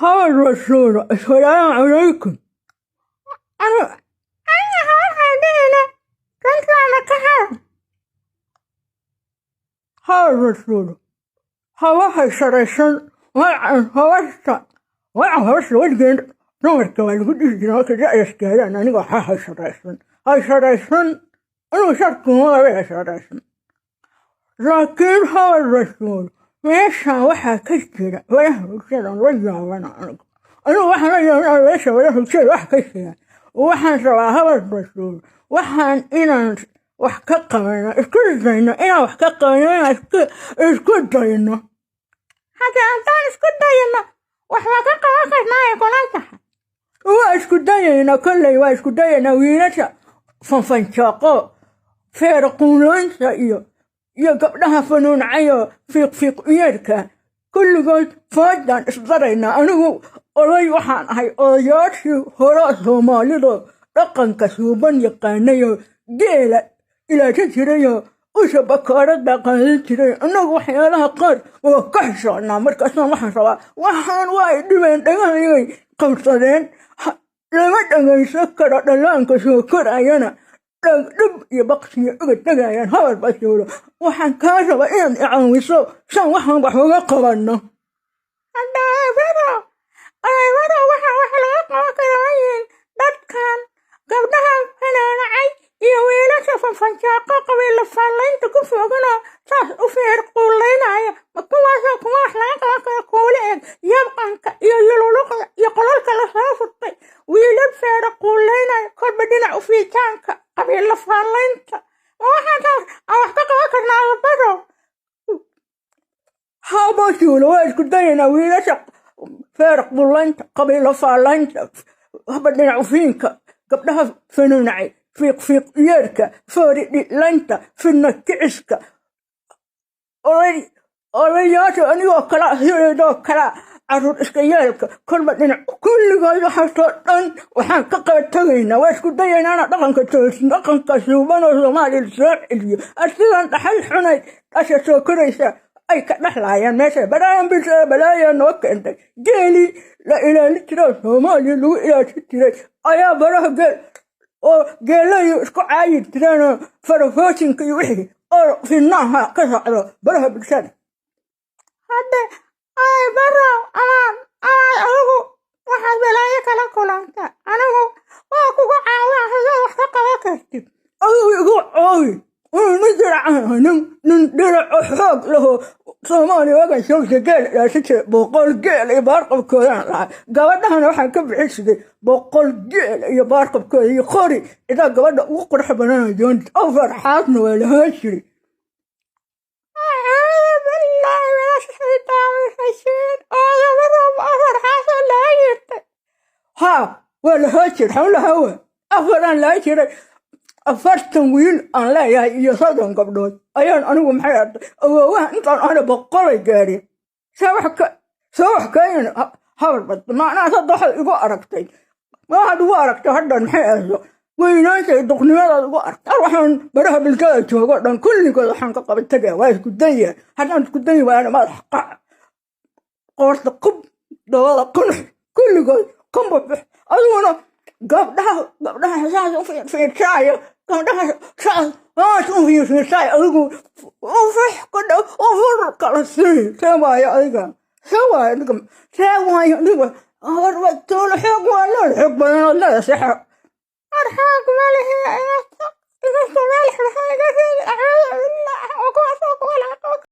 Habar Rasuul, assalaamu calaykum. Ana waxaan dhihina dantaana ka har. Habar Rasuul, habaha sharaysan magacan habasta, magacan habasta weligeed dumarka waa lagu dhihi jiray markay da'yas gaaraan. Aniga waxaa ha sharaysan, ha sharaysan, anigu sharkuma laba sharaysan, laakiin habar Rasuul, meeshaan waxaa ka jira walaha bulshada la yaabana. Anigu waxaan la yaabana meesha walaha bulshada wax ka jira. Waxaan rabaa, habar Rasuul, waxaan inaan wax ka qabano isku dayno, inaan wax ka qabano, inaan isku dayno. Hadda haddaan isku dayno wax waa ka qaban karnaa ay kula tahay? Waa isku dayaynaa kolley, waa isku dayaynaa. Wiilasha fanfanjaaqo feer quuloynta iyo gabdhaha fanuuncayo fiiq fiiq kulligood foodaan isdaraynaa. Anigu oday waxaan ahay odayaashii hore Soomaalida dhaqanka suuban yaqaanayo, geela ilaashan jirayo, usha bakaaradda qaadan jiray. Annagu waxyaalaha qaar waa ka xishoonnaa. Markaasaan waxaan rabaa, waxaan waa ay dhibeen, dhagahayay qabsadeen, lama dhagaysan karo. Dhallaanka soo korayana dhib iyo baqsiyo uga tegayaan. Habar Basuulo, waxaan kaa rabaa inaad icaawiso saan waxaan wax uga qabanno. Hadda Aybaro, waxa wax laga qaban karo ma yihiin dadkan gabdhaha fanaanacay iyo wiilasha fanfanjaaqo qabiila faallaynta ku foganoo saas u feer quulaynaya? Ma kuwaasoo kuwa wax laga qaban karo kuula eg yabqanka iyo yululuqda iyo qolalka lasoo furtay, wiilal feera quulaynaya, kolba dhinac u fiitaanka, qabiila faallaynta, ma waxaan aan wax ka qaban karnaa, Aybaro? Habasuulo, waa isku dayaynaa. Wiilasha feer quulaynta, qabiilo faallaynta, haba dhinac ufiinka, gabdhaha fanuunacay, fiiq fiiq yeerka, foori dhilaynta, fidna kiciska, odayaasha anigoo kala hireedoo kala, caruur iska yeelka, kolba dhinac, kulligood waxaasoo dhan waxaan ka qaba tagaynaa. Waa isku dayaynaa inaan dhaqanka toosin, dhaqanka suubanoo Soomaaliya soo celiyo. Asigan dhaxal xunay dhasha soo koraysa ay ka dhexlaayaan meesha balaayan bulshada balaayaa noo keentay. Geelii la ilaalin jiray oo Soomaaliya lagu ilaalin jiray ayaa baraha geel oo geelayu isku caayi jireenoo farafoosinka iyo wixii oo finaha ka socdo baraha bulshada. Hadde Aybaro, amaan amaad adigu waxaad balaayo kala kulanta, anigu waa kugu caawaa haddaad wax ka qaban kartid. Adigu igu caawi. Nin diraca, nin dhiraco xoog lahoo Soomaaliya wagan joogta geel ilaasan jiray, 100 geel iyo baarqabkoodaan lahaa. Gabadhahana waxaan ka bixin jiray 100 geel iyo baarqabkooda iyo qori idaa gabadha ugu qurux badana doonta. 4 xaasna waa lahaan jiray. Acuudu billaahi min ashaytaani rajiim. Aybaro, 4 xaasoo laga jirtay? Haa, waa lahaan jiray. Xawn lahaa waa afaraan lahaan jiray. 40 wiil aan leeyahay iyo 30 gabdhood ayaan anigu maxay artay awoowaha intaan ahna 100-ay gaareen. See wax keenan, habar bad? Macnaha hadda waxaad igu aragtay, ma waxaad igu aragtay haddan maxay ahdo weynaanta iyo duqnimadaad igu aragtay? Waxaan baraha bulshada joogo dhan kulligood waxaan ka qaban tagaya. Waa isku daya. Haddaan isku dayi waana madax qac, qoorta qub, dabada qunux, kulligood qumbabax. Adiguna gabdhaha saas u fiirfiirsaayo, gabdhaha saas u fiirfiirsaayo, adigu ufix ku dhow ufur kala sii. See waayo adiga? See waayo adiga? See waayo adiga? Habar Batuulo, xoog waa leeda, xoog badan oo leeda sexa. War xoog ma lihi.